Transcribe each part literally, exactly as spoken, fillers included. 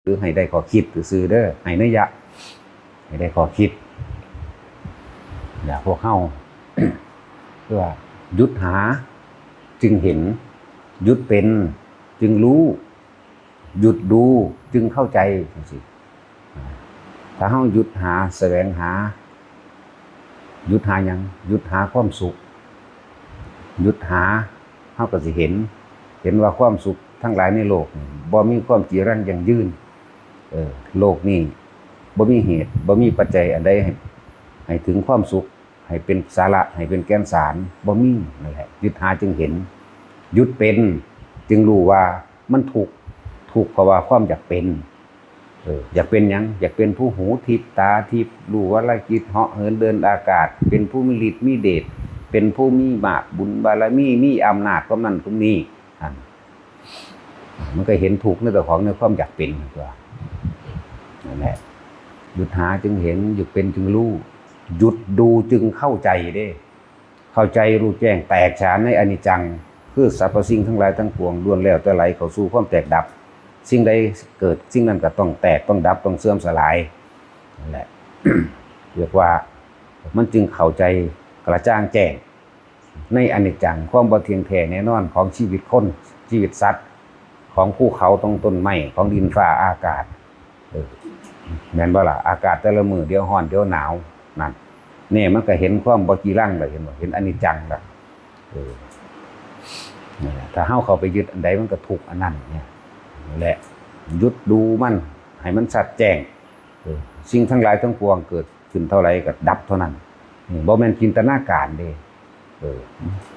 หรือให้ได้ข้อคิดซื่อๆเด้อ ให้นัยยะ ให้ได้ข้อคิด อย่าพวกเฮา เพื่อหยุดหาจึงเห็น หยุดเป็นจึงรู้ หยุดดูจึงเข้าใจจังซี้ ถ้าเฮาหยุดหาแสวงหา หยุดหาหยัง หยุดหาความสุข หยุดหา เฮาก็สิเห็น เห็นว่าความสุขทั้งหลายในโลกนี่บ่มีความจีรังยั่งยืน เออ โลกนี้บ่มีเหตุ บ่มีปัจจัยอันใดให้ ให้ถึงความสุข ให้เป็นสาระ ให้เป็นแก่นสาร บ่มี นั่นแหละ หยุดหาจึงเห็น หยุดเป็นจึงรู้ว่ามันทุกข์ ทุกข์เพราะว่าความอยากเป็น เออ อยากเป็นหยัง อยากเป็นผู้หูทิพย์ตาทิพย์ รู้วรกิจ เหาะเหินเดินอากาศ เป็นผู้มีฤทธิ์มีเดช เป็นผู้มีมากบุญบารมี มีอำนาจความนั้นความนี้ อัน มันก็เห็นทุกข์ในเจ้าของในความอยากเป็นตัว นั่นแหละ หยุดหาจึงเห็น หยุดเป็นจึงรู้ หยุดดูจึงเข้าใจเด้ เข้าใจรู้แจ้งแตกฉานในอนิจจัง คือสรรพสิ่งทั้งหลายทั้งปวงล้วนแล้วแต่ไหลเข้าสู่ความแตกดับ สิ่งใดเกิดสิ่งนั้นก็ต้องแตกต้องดับต้องเสื่อมสลาย นั่นแหละ เรียกว่ามันจึงเข้าใจกระจ่างแจ้ง ในอนิจจัง ความบ่เที่ยงแท้แน่นอนของชีวิตคน ชีวิตสัตว์ ของภูเขาของต้นไม้ ของดินฟ้าอากาศ เออ แม่นบ่ล่ะ อากาศแต่ละมื้อเดี๋ยวร้อนเดี๋ยวหนาว นั่น นี่มันก็เห็นความบ่จีรังแล้ว เห็นบ่ เห็นอนิจจังแล้ว เออ นั่นแหละ ถ้าเฮาเข้าไปยึดอันใดมันก็ทุกข์อันนั้นเนี่ย นั่นแหละ หยุดดูมัน ให้มันชัดแจ้ง เออ สิ่งทั้งหลายทั้งปวงเกิดขึ้นเท่าไหร่ก็ดับเท่านั้น นี่บ่แม่นจินตนาการเด้ เออ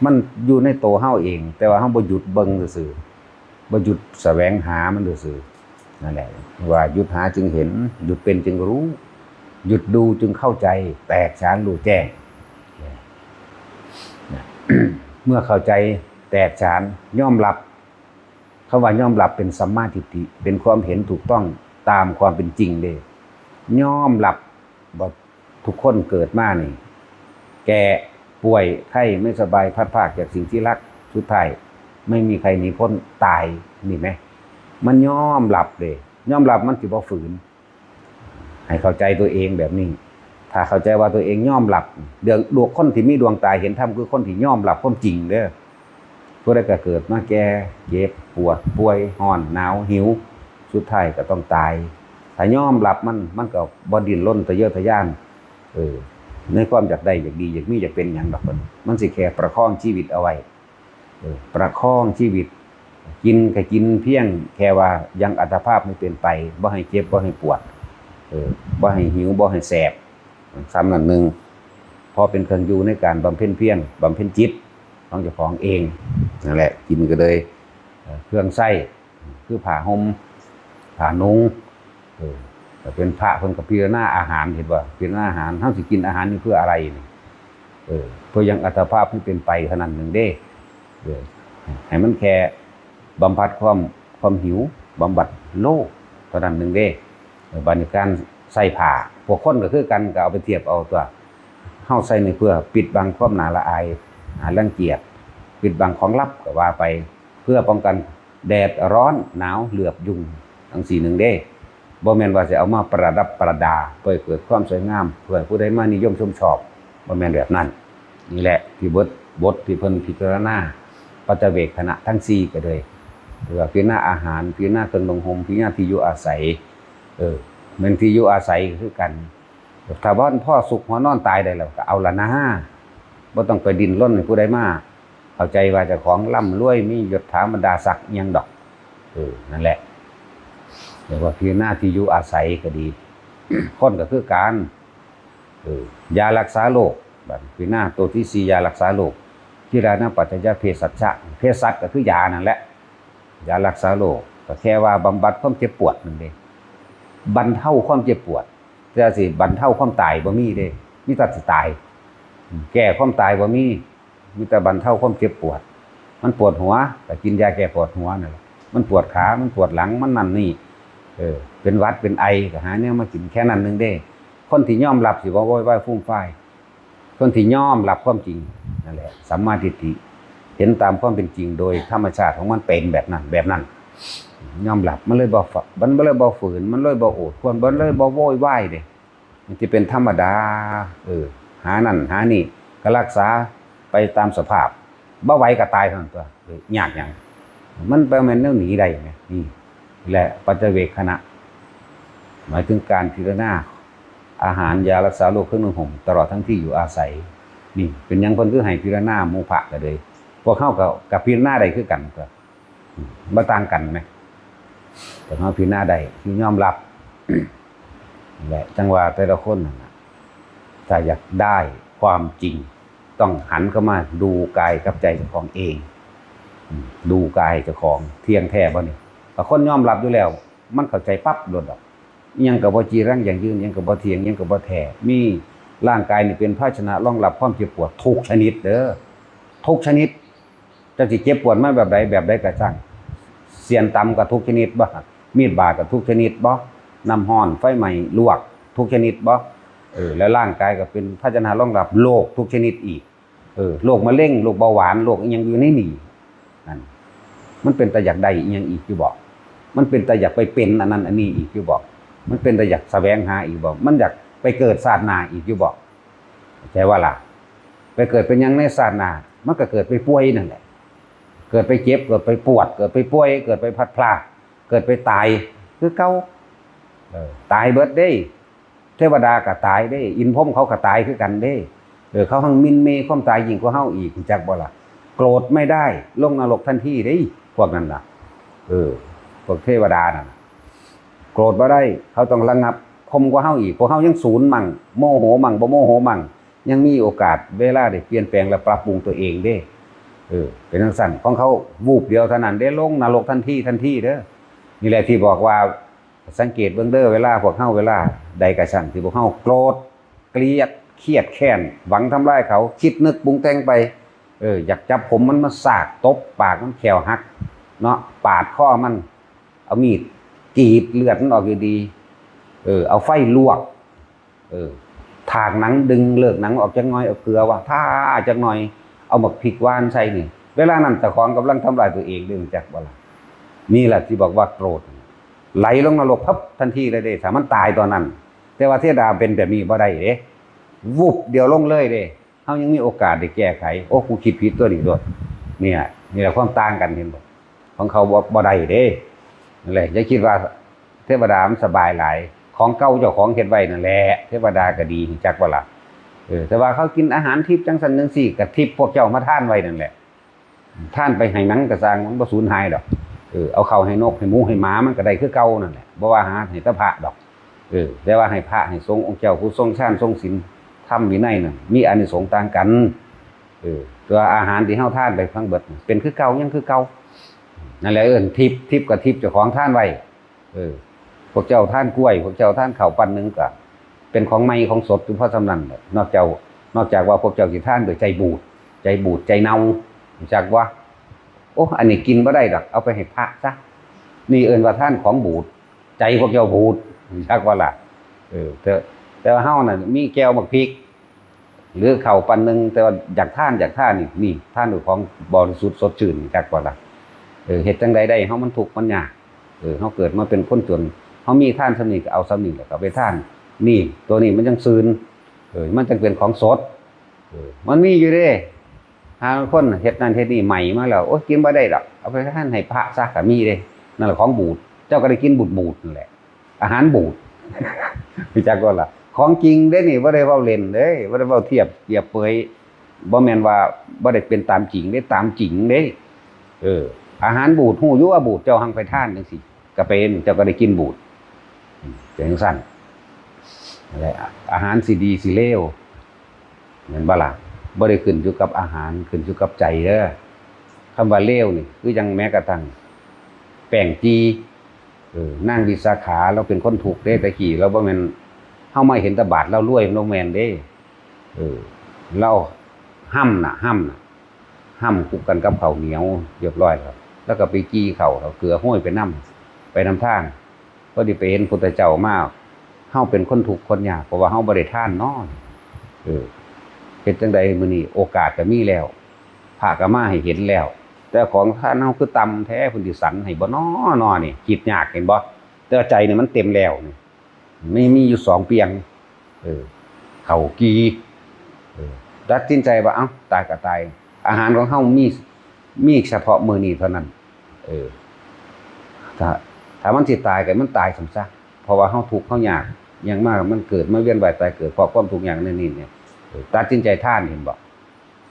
มันอยู่ในตัวเฮาเอง แต่ว่าเฮาบ่หยุดเบิ่งซื่อๆ บ่หยุดแสวงหามันซื่อๆ นั่นแหละ ว่าหยุดหาจึงเห็น หยุดเป็นจึงรู้ หยุดดูจึงเข้าใจ แตกฉานรู้แจ้ง นะ เมื่อเข้าใจแตกฉาน ยอมรับ คำว่ายอมรับเป็นสัมมาทิฏฐิ เป็นความเห็นถูกต้องตามความเป็นจริงเด้ ยอมรับว่าทุกคนเกิดมานี่ แก่ ป่วย ไข้ ไม่สบาย พลัดพรากจากสิ่งที่รัก สุดท้าย ไม่มีใครหนีพ้นตาย นี่ไหม มันยอมรับเด้ ยอมรับมันสิบ่ฝืน ให้เข้าใจตัวเองแบบนี้ ถ้าเข้าใจว่าตัวเองยอมรับ เรื่องดวงคนที่มีดวงตาเห็นธรรมคือคนที่ยอมรับความจริงเด้อ ผู้ใดก็เกิดมาแก่ เจ็บ ปวด ป่วย ร้อน หนาว หิว สุดท้ายก็ต้องตาย ถ้ายอมรับมัน มันก็บ่ดิ้นรนทะเยอทะยาน เออ ในความอยากได้ อยากดี อยากมี อยากเป็นหยังดอก มัน มันสิแค่ประคองชีวิตเอาไว้ เออ ประคองชีวิต กินก็กินเพียงแค่ว่ายังอัตภาพไม่เป็นไป บ่ให้เจ็บ บ่ให้ปวด เออ บ่ให้หิว บ่ให้แสบ ส่ำนั้นหนึ่ง พอเป็นเครื่องอยู่ในการบำเพ็ญเพียร บำเพ็ญจิตของเจ้าของเอง นั่นแหละ กินก็เลย เอ่อ เครื่องใช้ คือผ้าห่ม ผ้านุ่ง เออ แต่เป็นพระเพิ่นก็พิจารณาอาหาร เห็นบ่ พิจารณาอาหาร เฮาสิกินอาหารนี่เพื่ออะไรนี่ เออ เพื่อยังอัตภาพให้เป็นไปเท่านั้นหนึ่งเด้ เออ ให้มันแค่บำบัดความ ความหิว บำบัดโลภเท่านั้นหนึ่งเด้ เออ บัดนี้การใส่ผ้า พวกคนก็คือกัน ก็เอาไปเทียบเอาตัว เฮาใส่นี่เพื่อปิดบังความน่าละอาย น่ารังเกียจ ปิดบังของลับก็ว่าไป เพื่อป้องกันแดดร้อน หนาว เหลือบยุง จั่งซี้หนึ่งเด้ บ่แม่นว่าสิเอามาประดับประดา เพื่อให้เกิดความสวยงาม เพื่อให้ผู้ใดมานิยมชมชอบ บ่แม่นแบบนั้น นี่แหละที่บท บทที่เพิ่นพิจารณา ปัจจเวกขณะทั้งสี่ก็เลย เพื่อพิจารณาอาหาร พิจารณาเครื่องนุ่งห่ม พิจารณาที่อยู่อาศัย เออ แม่นที่อยู่อาศัยก็คือกัน ถ้าบ่พอซุกหัวนอนตายได้แล้วก็เอาละนะ บ่ต้องไปดิ้นรนให้ผู้ใดมาเข้าใจว่าเจ้าของร่ำรวย มียศถาบรรดาศักดิ์อิหยังดอก เออ นั่นแหละ เรียกว่าพิจารณาที่อยู่อาศัยก็ดี คนก็คือกัน เออ ยารักษาโรค บัดพิจารณาตัวที่สี่ ยารักษาโรค กิรานะปัจจยเภสัชชะ เภสัชก็คือยานั่นแหละ ยารักษาโรค ก็แค่ว่าบำบัดความเจ็บปวดนั่นเอง บรรเทาความเจ็บปวด แต่สิบรรเทาความตายบ่มีเด้ มีแต่สิตาย แก้ความตายบ่มี มีแต่บรรเทาความเจ็บปวด มันปวดหัว ก็กินยาแก้ปวดหัวนั่นแหละ มันปวดขา มันปวดหลัง มันนั่นนี่ เออ เป็นหวัดเป็นไอ ก็หาแนวมากิน แค่นั้นหนึ่งเด้ คนที่ยอมรับสิบ่โวยวายฟูมฟาย คนที่ยอมรับความจริง นั่นแหละ สัมมาทิฏฐิ เห็นตามความเป็นจริงโดยธรรมชาติของมันเป็นแบบนั้น แบบนั้น ยอมรับ มันเลยบ่ฝ- มันเลยบ่ฝืน มันเลยบ่โอดครวญ มันเลยบ่โวยวายเด้ มันสิเป็นธรรมดา เออ หานั่นหานี่ ก็รักษาไปตามสภาพ บ่ไหวก็ตายเท่านั้นตั๊ว เออ ยากหยัง มันบ่แม่นแนวหนีได้แหม นี่แหละปัจจเวกขณะ หมายถึงการพิจารณาอาหาร ยารักษาโรค เครื่องนุ่งห่ม ตลอดทั้งที่อยู่อาศัย นี่เป็นหยังเพิ่นคือให้พิจารณาหมู่พระก็เลย พวกเฮาก็ ก็พิจารณาได้คือกันตั๊ว อืม บ่ต่างกันแหม แต่เฮาพิจารณาได้ คือยอมรับ และจั่งว่าแต่ละคนนั่นน่ะ ถ้าอยากได้ความจริง ต้องหันเข้ามาดูกายกับใจเจ้าของเอง อืม ดูกายเจ้าของ เที่ยงแท้บ่นี่ ถ้าคนยอมรับอยู่แล้ว มันเข้าใจปั๊บโลดดอก อิหยังก็บ่จีรังยั่งยืน อิหยังก็บ่เที่ยง อิหยังก็บ่แท้ มี ร่างกายนี่เป็นภาชนะรองรับความเจ็บปวดทุกชนิดเด้อ ทุกชนิด เจ้าสิเจ็บปวดมาแบบใด แบบใดก็ช่าง เสี้ยนต่ำก็ทุกชนิดบ่ มีดบาดก็ทุกชนิดบ่ น้ำร้อน ไฟไหม้ ลวก ทุกชนิดบ่ เออ แล้วร่างกายก็เป็นภาชนะรองรับโรคทุกชนิดอีก เออ โรคมะเร็ง โรคเบาหวาน โรคอิหยังอยู่ในนี่ นั่น มันเป็นตาอยากได้อิหยังอีกอยู่บ่ มันเป็นตาอยากไปเป็นอันนั้นอันนี้อีกอยู่บ่ มันเป็นตาอยากแสวงหาอีกบ่ มันอยากไปเกิดชาติหน้าอีกอยู่บ่ เข้าใจว่าล่ะ ไปเกิดเป็นหยังในชาติหน้า มันก็เกิดไปป่วยนั่นแหละ เกิดไปเจ็บ เกิดไปปวด เกิดไปป่วย เกิดไปพลัดพราก เกิดไปตาย คือเก่า เออ ตายเบิดเด้ เทวดาก็ตายเด้ อินทร์พรหมเขาก็ตายคือกันเด้ เออ เขาหังหมิ่นเหม่ความตายยิ่งกว่าเฮาอีก รู้จักบ่ล่ะ โกรธไม่ได้ ลงนรกทันทีเด้ พวกนั้นน่ะ เออ พวกเทวดานั่นน่ะ โกรธบ่ได้ เขาต้องระงับ คมกว่าเฮาอีก พวกเฮายังสูนมั่ง โมโหมั่ง บ่โมโหมั่ง ยังมีโอกาสเวลาได้เปลี่ยนแปลงและปรับปรุงตัวเองเด้ เออ เป็นจั่งซั้น ของเขา วูบเดียวเท่านั้นเด้ ลงนรกทันที ทันทีเด้อ นี่แหละที่บอกว่า สังเกตเบิ่งเด้อ เวลาพวกเฮา เวลาใดก็ช่าง ที่พวกเฮาโกรธ เกลียด เครียดแค้น หวังทำลายเขา คิดนึกปรุงแต่งไป เออ อยากจับผมมันมาสาก ตบปากมัน แข้วหัก เนาะ ปาดคอมัน เอามีดกรีดเลือดมันออกอยู่ดี เออ เอาไฟลวก เออ ถากหนัง ดึงเลิกหนังออกจักหน่อย เอาเกลือว่าทาจักหน่อย เอาหมากพริกหว่านใส่นี่ เวลานั้นเจ้าของกำลังทำลายตัวเองเด้ รู้จักบ่ล่ะ นี่แหละที่บอกว่าโกรธ ไหลลงนรกพับทันทีเลยเด้ ถ้ามันตายตอนนั้น แต่ว่าเทวดาเป็นแบบนี้บ่ได้เด้ วุบเดียวลงเลยเด้ เฮายังมีโอกาสได้แก้ไข โอ้ กูคิดผิดตัวนี้โลด เนี่ย นี่แหละความต่างกัน เห็นบ่ ของเขาบ่ บ่ได้เด้ นั่นแหละ อย่าคิดว่าเทวดามันสบายหลาย ของเก่าเจ้าของเฮ็ดไว้นั่นแหละ เทวดาก็ดี รู้จักบ่ล่ะ เออ แต่ว่าเขากินอาหารทิพย์จั่งซั้นจั่งซี้ ก็ทิพย์พวกเจ้ามาทานไว้นั่นแหละ ทานไปให้หยังก็ซ่าง มันบ่สูญหายดอก เออ เอาข้าวให้นกให้หมูให้หมา มันก็ได้คือเก่านั่นแหละ บ่ว่าหาให้แต่พระดอก เออ แต่ว่าให้พระให้สงฆ์องค์เจ้าผู้ทรงฌานทรงศีล ธรรมวินัยนั่น มีอานิสงส์ต่างกัน เออ ตัวอาหารที่เฮาทานไปทั้งเบิดน่ะ เป็นคือเก่า ยังคือเก่า นั่นแหละเอิ้นทิพย์ ทิพย์ก็ทิพย์เจ้าของทานไว้ เออ พวกเจ้าทานกล้วย พวกเจ้าทานข้าวปั้นหนึ่งก็เป็นของใหม่ของสดอยู่พอส่ำนั้นแหละ นอกจาก นอกจากว่าพวกเจ้าสิทานด้วยใจบูด ใจบูด ใจเน่า รู้จักบ่ โอ้ อันนี้กินบ่ได้ดอก เอาไปให้พระซะ นี่เอิ้นว่าทานของบูด ใจพวกเจ้าบูด รู้จักบ่ล่ะ เออ แต่ แต่ว่าเฮาน่ะมีแก้วหมากพริก หรือข้าวปั้นหนึ่ง แต่ว่าอยากทาน อยากทานนี่ นี่ทานด้วยของบริสุทธิ์สดชื่น รู้จักบ่ล่ะ เออ เฮ็ดจั่งใดได้ เฮามันทุกข์มันยาก เออ เฮาเกิดมาเป็นคนจน เฮามีทานส่ำนี้ก็เอาส่ำนี้แหละ ก็เอาไปทาน นี่ ตัวนี้มันจั่งซื่น เออ มันจั่งเป็นของสด เออ มันมีอยู่เด้ หาคนเฮ็ดนั่นเฮ็ดนี่ใหม่มาแล้ว โอ๊ย กินบ่ได้ดอก เอาไปทานให้พระซะ ก็มีเด้ นั่นแหละของบูด เจ้าก็ได้กินบูดๆ นั่นแหละ อาหารบูด รู้จักบ่ล่ะ ของจริงเด้นี่ บ่ได้เว้าเล่นเด้ บ่ได้เว้าเทียบเปรียบเปย บ่แม่นว่าบ่ได้เป็นตามจริงเด้ ตามจริงเด้ เออ อาหารบูด ฮู้อยู่ว่าบูด เจ้าหังไปทานจั่งซี้ ก็เป็น เจ้าก็ได้กินบูด อืม เป็นจั่งซั้น นั่นแหละ อาหารสิดีสิเลว แม่นบ่ล่ะ บ่ได้ขึ้นอยู่กับอาหาร ขึ้นอยู่กับใจเด้อ คำว่าเลวนี่ คือจั่งแม้กระทั่งแป้งจี่ เออ นางวิสาขา ลาวเป็นคนทุกข์เด้ แต่กี้ลาวบ่แม่น เฮามาเห็นแต่บาดลาวรวย มันบ่แม่นเด้ เออ ลาวฮ่ำน่ะ ฮ่ำน่ะ ฮ่ำคลุกกันกับข้าวเหนียวเรียบร้อยแล้ว แล้วก็ไปจี่ข้าว เอาเกลือโรยไปนำ ไปนำทาง พอดีไปเห็นพุทธเจ้ามา เฮาเป็นคนทุกข์คนยาก เพราะว่าเฮาบ่ได้ทานเนาะ เออ เฮ็ดจั่งใดมื้อนี้โอกาสก็มีแล้ว พระก็มาให้เห็นแล้ว แต่ของทานเฮาคือต่ำแท้ เพิ่นสิสันให้บ่น้อ น้อนี่ คิดยาก เห็นบ่? แต่ว่าใจนี่มันเต็มแล้วนี่ มี มีอยู่สองเปียง เออ เข้ากี่ เออ ตัดสินใจว่า เอ้า ตายก็ตาย อาหารของเฮามี มีเฉพาะมื้อนี้เท่านั้น เออ ถ้า ถ้ามันสิตายก็มันตายซั่นซะ เพราะว่าเฮาทุกข์เฮายาก หยังมา มันเกิดมาเวียนว่ายตายเกิด เพราะความทุกข์ยากนั่นนี่เนี่ย เออ ตัดสินใจทาน เห็นบ่?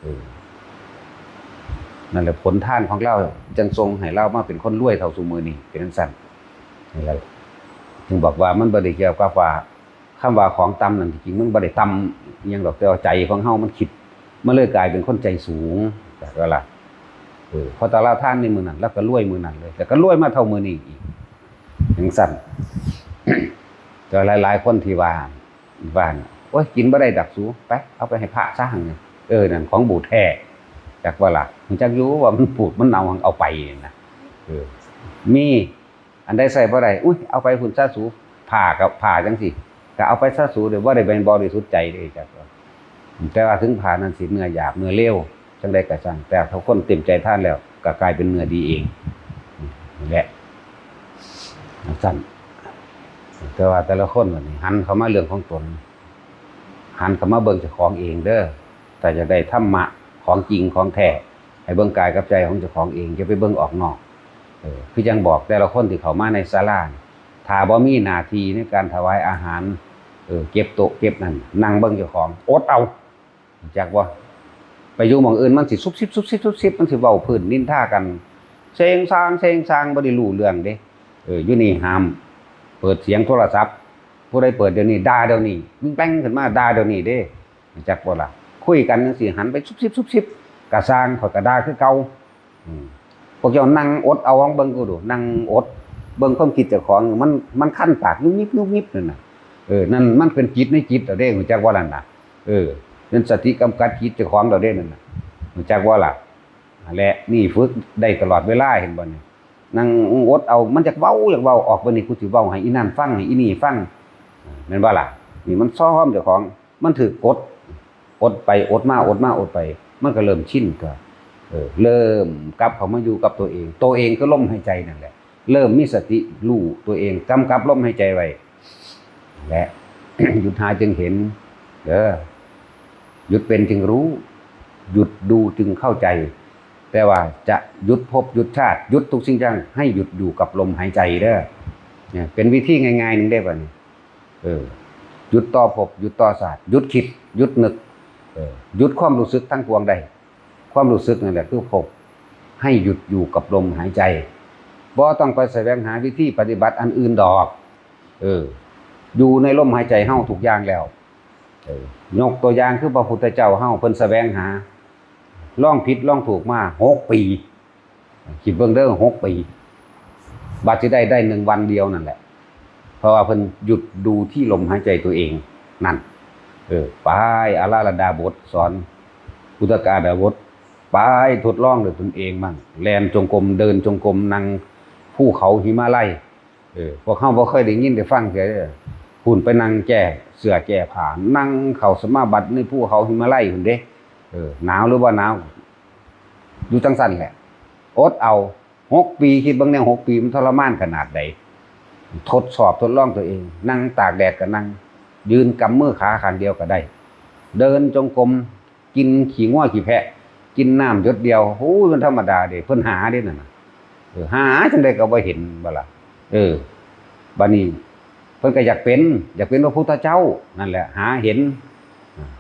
เออ นั่นแหละ ผลทานของลาว จั่งส่งให้ลาวมาเป็นคนรวยเท่าซุมื้อนี้ เป็นจั่งซั้น นี่แหละ จึงบอกว่ามันบ่ได้เกี่ยวกับว่า คำว่าของต่ำนั่น ที่จริงมันบ่ได้ต่ำอิหยังดอก แต่ว่าใจของเฮามันคิด มันเลยกลายเป็นคนใจสูง จักว่าล่ะ เออ เพราะแต่ลาวทานในมื้อนั้น ลาวก็รวยมื้อนั้นเลย แล้วก็รวยมาเท่ามื้อนี้อีก จั่งซั้น แต่หลายๆคนที่ว่า ว่าน่ะ โอ๊ย กินบ่ได้ดอกสู ไป เอาไปให้พระซะ หั่นน่ะ เออ นั่นของบูดแท้ จักว่าล่ะ ฮู้จักอยู่ว่ามันบูดมันเน่า เอาไปนะ เออ มี อันใดใช้บ่ได้ อุ๊ย เอาไปพุ้นซะสู ผ้ากับผ้าจั่งซี้ ก็เอาไปซะสู เดี๋ยวบ่ได้เป็นบริสุทธิ์ใจเด้ จักว่า แต่ว่าถึงผ้านั้นสิเนื้อหยาบเนื้อเลว จั่งใดก็ช่าง แต่ถ้าคนเต็มใจทานแล้ว ก็กลายเป็นเนื้อดีเอง นี่แหละ จั่งซั้น แต่ว่าแต่ละคนบัดนี้หันเข้ามาเรื่องของตน หันเข้ามาเบิ่งเจ้าของเองเด้อ ถ้าอยากได้ธรรมะของจริงของแท้ ให้เบิ่งกายกับใจของเจ้าของเอง อย่าไปเบิ่งออกนอก เออ คือจั่งบอกแต่ละคนที่เข้ามาในศาลานี่ ถ้าบ่มีหน้าที่ในการถวายอาหาร เออ เก็บโต๊ะเก็บนั่น นั่งเบิ่งเจ้าของ อดเอา จักบ่ ไปอยู่หม่องอื่นมันสิซุบซิบซุบซิบซุบซิบ มันสิเว้าพื้นนินทากัน เซงซางเซงซาง บ่ได้รู้เรื่องเด้ เออ อยู่นี่ห้าม เปิดเสียงโทรศัพท์ ผู้ใดเปิดเดี๋ยวนี้ ด่าเดี๋ยวนี้ วิ่งแป้งขึ้นมาด่าเดี๋ยวนี้เด้ จักบ่ล่ะ คุยกันจั่งซี้ หันไปซุบซิบซุบซิบ กะซ่าง ข้อยกะด่าคือเก่า อืม พวกเจ้านั่งอดเอา ลองเบิ่งกูดู นั่งอด เบิ่งความคิดเจ้าของ มัน มันคันปากยุบยิบยุบยิบนั่นน่ะ เออ นั่นมันเป็นจิตในจิตเอาเด้ ฮู้จักบ่นั่นน่ะ เออ เป็นสติกำกับจิตเจ้าของเอาเด้นั่นน่ะ ฮู้จักบ่ล่ะ และนี่ฝึกได้ตลอดเวลา เห็นบ่นี่ นั่งอดเอา มันอยากเว้า อยากเว้า ออกไปนี่ กูสิเว้าให้อีนั่นฟัง ให้อีนี่ฟัง แม่นบ่ล่ะ นี่มันซ้อมเจ้าของ มันถูกกด อดไปอดมา อดมาอดไป มันก็เริ่มชิน ก็ เออ เริ่มกลับเข้ามาอยู่กับตัวเอง ตัวเองคือลมหายใจนั่นแหละ เริ่มมีสติรู้ตัวเอง กำกับลมหายใจไว้ และ หยุดหายจึงเห็น เด้อ หยุดเป็นจึงรู้ หยุดดูจึงเข้าใจ แต่ว่าจะหยุดภพหยุดชาติ หยุดทุกสิ่งอย่าง ให้หยุดอยู่กับลมหายใจเด้อ เนี่ย เป็นวิธีง่ายๆหนึ่งเด้อบัดนี้ เออ หยุดต่อภพ หยุดต่อชาติ หยุดคิด หยุดนึก เออ หยุดความรู้สึกทั้งปวงได้ ความรู้สึกนั่นแหละคือภพ ให้หยุดอยู่กับลมหายใจ บ่ต้องไปแสวงหาวิธีปฏิบัติอันอื่นดอก เออ อยู่ในลมหายใจเฮาทุกอย่างแล้ว เออ ยกตัวอย่างคือพระพุทธเจ้าเฮา เพิ่นแสวงหา ลองผิดลองถูกมาหกปี คิดเบิ่งเด้อ หกปี บาดสิได้ ได้หนึ่งวันเดียวนั่นแหละ เพราะว่าเพิ่นหยุดดูที่ลมหายใจตัวเองนั่น เออ ไป อาราธดาบทสอน อุทกาดาบท ไปทดลองด้วยตนเองมั่ง แล่นจงกรม เดินจงกรม นั่งภูเขาหิมาลัย เออ พวกเฮาบ่เคยได้ยินได้ฟังเทื่อเด้อ พู้นไปนั่งแก้เสื้อแก้ผ้า นั่งเข้าสมาบัติในภูเขาหิมาลัยพู้นเด้ เออ หนาวหรือบ่หนาว อยู่จั่งซั้นแหละ อดเอา หกปี คิดเบิ่งแน่ หกปีมันทรมานขนาดใด ทดสอบทดลองตัวเอง นั่งตากแดดก็นั่ง ยืนกำมือขาข้างเดียวก็ได้ เดินจงกรม กินขี้งัวขี้แพะ กินน้ำหยดเดียว โอ้ย มันธรรมดาเด้ เพิ่นหาเด้นั่นน่ะ เออ หาจั่งใดก็บ่เห็นบ่ล่ะ เออ บัดนี้เพิ่นก็อยากเป็น อยากเป็นพระพุทธเจ้า นั่นแหละ หาเห็น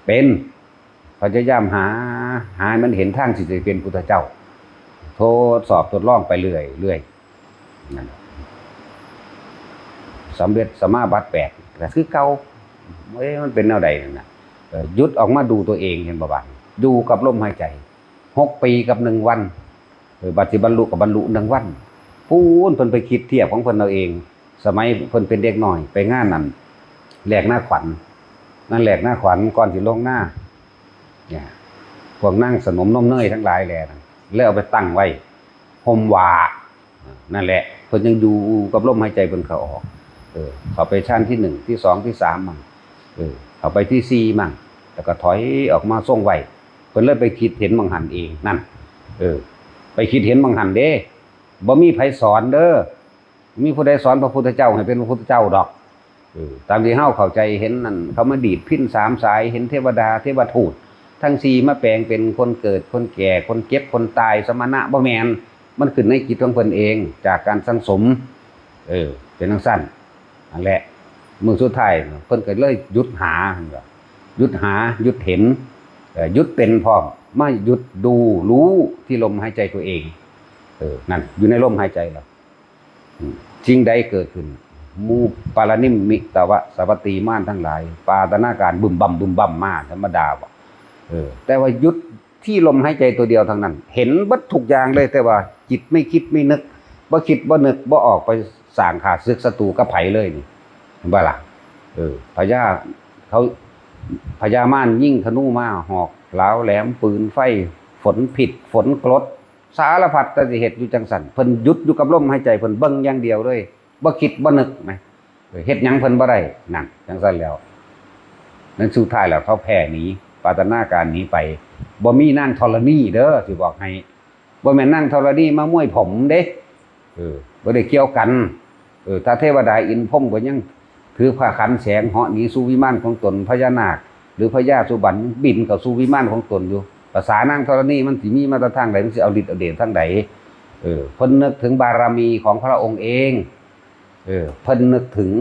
เป็น พยายามหา หาให้มันเห็นทางสิได้เป็นพุทธเจ้า ทดสอบทดลองไปเรื่อยๆ นั่นน่ะ สำเร็จสมาบัติแปดก็คือเก่า เอ้ย มันเป็นแนวใดนั่นน่ะ เออ หยุดออกมาดูตัวเอง เห็นบ่บาดนี้ อยู่กับลมหายใจ หกปีกับหนึ่งวัน เออ บัดสิบรรลุก็บรรลุหนึ่งวัน พู้นเพิ่นไปคิดเทียบของเพิ่นเอาเอง สมัยเพิ่นเป็นเด็กน้อย ไปงานนั่น แลกนาขวัญ งานแลกนาขวัญก่อนสิลงนา เนี่ย พวกนางสนมนมเนยทั้งหลายแหล่นั่น แล้วเอาไปตั้งไว้ ห่มหว่า นั่นแหละ เพิ่นยังอยู่กับลมหายใจเพิ่นเข้าออก เออ เข้าไปฌานที่หนึ่ง ที่สอง ที่สามมั่ง เออ เข้าไปที่สี่มั่ง แล้วก็ถอยออกมาทรงไว้ เพิ่นเลยไปคิดเห็นหม่องหั่นเอง นั่น เออ ไปคิดเห็นบางหันเด้ บ่มีไผสอนเด้อ มีผู้ใดสอนพระพุทธเจ้าให้เป็นพระพุทธเจ้าดอก เออ ตามที่เฮาเข้าใจเห็นนั่น เขามาดีดพิณสามสาย เห็นเทวดาเทวทูตทั้งสี่มาแปลงเป็นคนเกิด คนแก่ คนเจ็บ คนตาย สมณะ บ่แม่น มันขึ้นในจิตของเพิ่นเอง จากการสั่งสม เออ เป็นจั่งซั้น นั่นแหละ มื้อสุดท้ายเพิ่นก็เลยหยุดหา หยุดหา หยุดเห็น เอ่อ หยุดเป็นพร้อม มาหยุดดูรู้ที่ลมหายใจตัวเอง เออ นั่น อยู่ในลมหายใจเรา อืม สิ่งใดเกิดขึ้น หมู่ปารณิมมิตวะสวัตตีม่านทั้งหลาย ปาตนาการบึมบั่มบึมบั่มมาธรรมดาบ่ เออ แต่ว่าหยุดที่ลมหายใจตัวเดียวเท่านั้น เห็นเบิดทุกอย่างเลย แต่ว่าจิตไม่คิดไม่นึก บ่คิดบ่นึก บ่ออกไปสร้างข้าศึกศัตรูกับไผเลยนี่ เห็นบ่ล่ะ เออ พญา เขา พญามารยิงธนูมา หอกเหลาแหลม ปืนไฟ ฝนพิษ ฝนกรด สารพัดแต่สิเฮ็ดอยู่จั่งซั้น เพิ่นหยุดอยู่กับลมหายใจ เพิ่นเบิ่งอย่างเดียวเลย บ่คิดบ่นึกนะ เออ เฮ็ดหยังเพิ่นบ่ได้ นั่น จั่งซั้นแล้ว นั้นสุดท้ายแล้วเขาแพ้หนี ปาตนาการหนีไป บ่มีนางธรณีเด้อ สิบอกให้ บ่แม่นนางธรณีมามวยผมเด้ เออ บ่ได้เกี่ยวกัน เออ ถ้าเทวดาอินทร์พรหมก็ยังถือผ้าขันแสงเหาะหนีสู่วิมานของตน พญานาค หรือพญาสุบรรณบินเข้าสู่วิมานของตนอยู่ ภาษานางธรณีมันสิมีมาแต่ทางใด มันสิเอาฤทธิ์เอาเดชทางใด เออ เพิ่นนึกถึงบารมีของพระองค์เอง เออ เพิ่นนึกถึง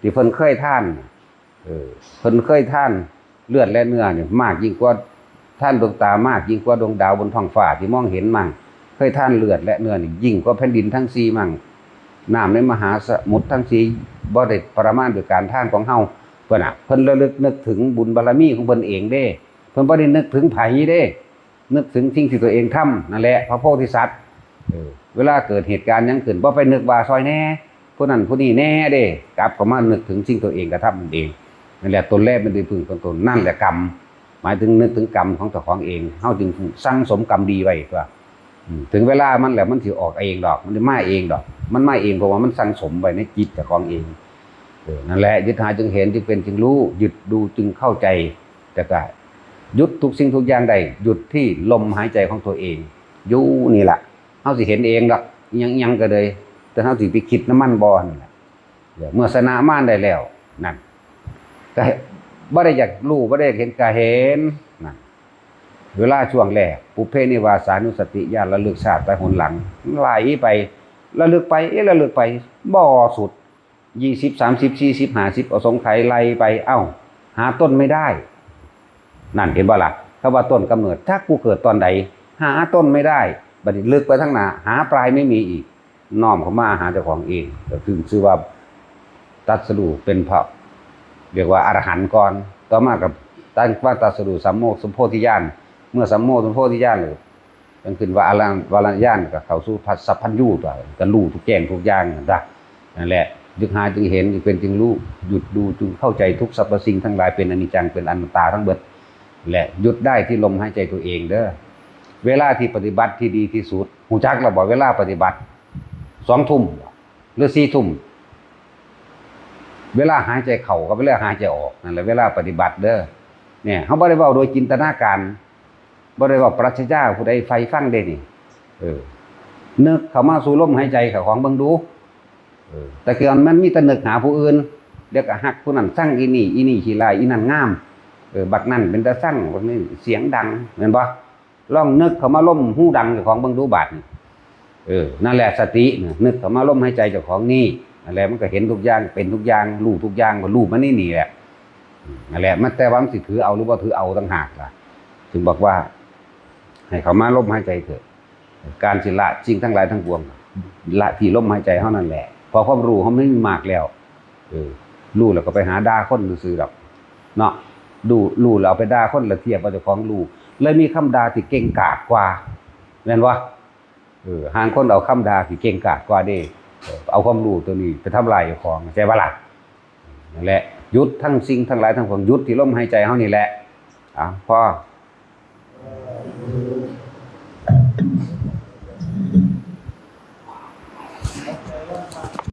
ที่เพิ่นเคยทาน เออ เพิ่นเคยทานเลือดและเนื้อนี่มากยิ่งกว่า ทานดวงตามากยิ่งกว่าดวงดาวบนท้องฟ้าที่มองเห็นมั่ง เคยทานเลือดและเนื้อนี่ยิ่งกว่าแผ่นดินทั้งสี่มั่ง น้ำในมหาสมุทรทั้งสี่บ่ได้ประมาณด้วยการทานของเฮา เพิ่นน่ะ เพิ่นระลึกนึกถึงบุญบารมีของเพิ่นเองเด้ เพิ่นบ่ได้นึกถึงไผเด้ นึกถึงสิ่งที่ตัวเองทำนั่นแหละ พระโพธิสัตว์ เออ เวลาเกิดเหตุการณ์หยังขึ้น บ่ไปนึกว่าซอยแหน่ ผู้นั้นผู้นี้แหน่เด้ กลับเข้ามานึกถึงสิ่งตัวเองกระทำนั่นเอง นั่นแหละ ตนแลเป็นที่พึ่งของตน นั่นแหละกรรม หมายถึงนึกถึงกรรมของเจ้าของเอง เฮาจึงสั่งสมกรรมดีไว้ตัว อืม ถึงเวลามันแล้วมันสิออกเองดอก มันสิมาเองดอก มันมาเองเพราะว่ามันสั่งสมไว้ในจิตเจ้าของเอง เออ นั่นแหละ หยุดหาจึงเห็น จึงเป็นจึงรู้ หยุดดูจึงเข้าใจ แต่ก็หยุดทุกสิ่งทุกอย่างได้ หยุดที่ลมหายใจของตัวเอง อยู่นี่ล่ะ เฮาสิเห็นเองดอก อิหยังๆก็เลย แต่เฮาสิไปคิดนำมันบ่นั่นแหละ เดี๋ยวเมื่อชนะมารได้แล้ว นั่น ก็บ่ได้อยากรู้ บ่ได้อยากเห็น ก็เห็น นั่น เวลาช่วงแรก ปุพเพนิวาสานุสติญาณ ระลึกชาติไปหนหลัง ไหลไป ระลึกไป เอ๊ะ ระลึกไป บ่สุด ยี่สิบ สามสิบ สี่สิบ ห้าสิบ เอาสงไขยไล่ไป เอ้า หาต้นไม่ได้ นั่นเห็นบ่ล่ะ คำว่าต้นกำเนิด จักกูเกิดตอนใด หาต้นไม่ได้ บัดนี้ลึกไปทางหน้า หาปลายไม่มีอีก น้อมเข้ามาหาเจ้าของเอง ก็คือชื่อว่าตรัสรู้เป็นพระ เรียกว่าอรหันต์ก่อน ต่อมาก็ตั้งว่าตรัสรู้สัมโมสัมโพธิญาณ เมื่อสัมโมสัมโพธิญาณแล้ว จั่งขึ้นว่าอรหันต์วรญาณ ก็เข้าสู่สัพพัญญูตัว ก็รู้ทุกแจ้งทุกอย่างนั่นละ นั่นแหละ จึงหาจึงเห็น จึงเป็นจึงรู้ หยุดดูจึงเข้าใจทุกสรรพสิ่งทั้งหลายเป็นอนิจจัง เป็นอนัตตาทั้งเบิด และหยุดได้ที่ลมหายใจตัวเองเด้อ เวลาที่ปฏิบัติที่ดีที่สุด ฮู้จักแล้วบ่ เวลาปฏิบัติ สองทุ่ม หรือสี่ทุ่ม เวลาหายใจเข้ากับเวลาหายใจออก นั่นแหละเวลาปฏิบัติเด้อ เนี่ย เฮาบ่ได้เว้าโดยจินตนาการ บ่ได้เว้าปรัชญาผู้ใดใฝ่ฟังเด้นี่ เออ นึกเข้ามาสู่ลมหายใจเข้าของเบิ่งดู เออ แต่ก่อนมันมีแต่นึกหาผู้อื่น เดี๋ยวก็ฮักผู้นั้นชังอีนี่ อีนี่ขี้ร้าย อีนั่นงาม เออ บักนั่นเป็นตาซัง บักนี่เสียงดัง แม่นบ่ ลองนึกเข้ามาลมหูดังเจ้าของเบิ่งดูบาดนี่ เออ นั่นแหละสติน่ะ นึกเข้ามาลมหายใจเจ้าของนี่ นั่นแหละมันก็เห็นทุกอย่าง เป็นทุกอย่าง รู้ทุกอย่าง ก็รู้มันนี่นี่แหละ อืม นั่นแหละ มันแต่ว่ามันสิถือเอาหรือบ่ถือเอาต่างหากล่ะ จึงบอกว่า ให้เข้ามาลมหายใจเถอะ การสิละสิ่งทั้งหลายทั้งปวง ละที่ลมหายใจเฮานั่นแหละ เพราะความรู้เฮามันมีมากแล้ว เออ รู้แล้วก็ไปหาด่าคนซื่อๆดอก เนาะ รู้ รู้แล้วเอาไปด่าคน แล้วเทียบว่าเจ้าของรู้ เลยมีคำด่าที่เก่งกาจกว่า แม่นบ่ เออ ห่างคนเอาคำด่าที่เก่งกาจกว่าเด้ เออ เอาความรู้ตัวนี้ไปทำลายเจ้าของ เข้าใจบ่ล่ะ นั่นแหละ หยุดทั้งสิ่งทั้งหลายทั้งปวง หยุดที่ลมหายใจเฮานี่แหละ อ่ะ พอ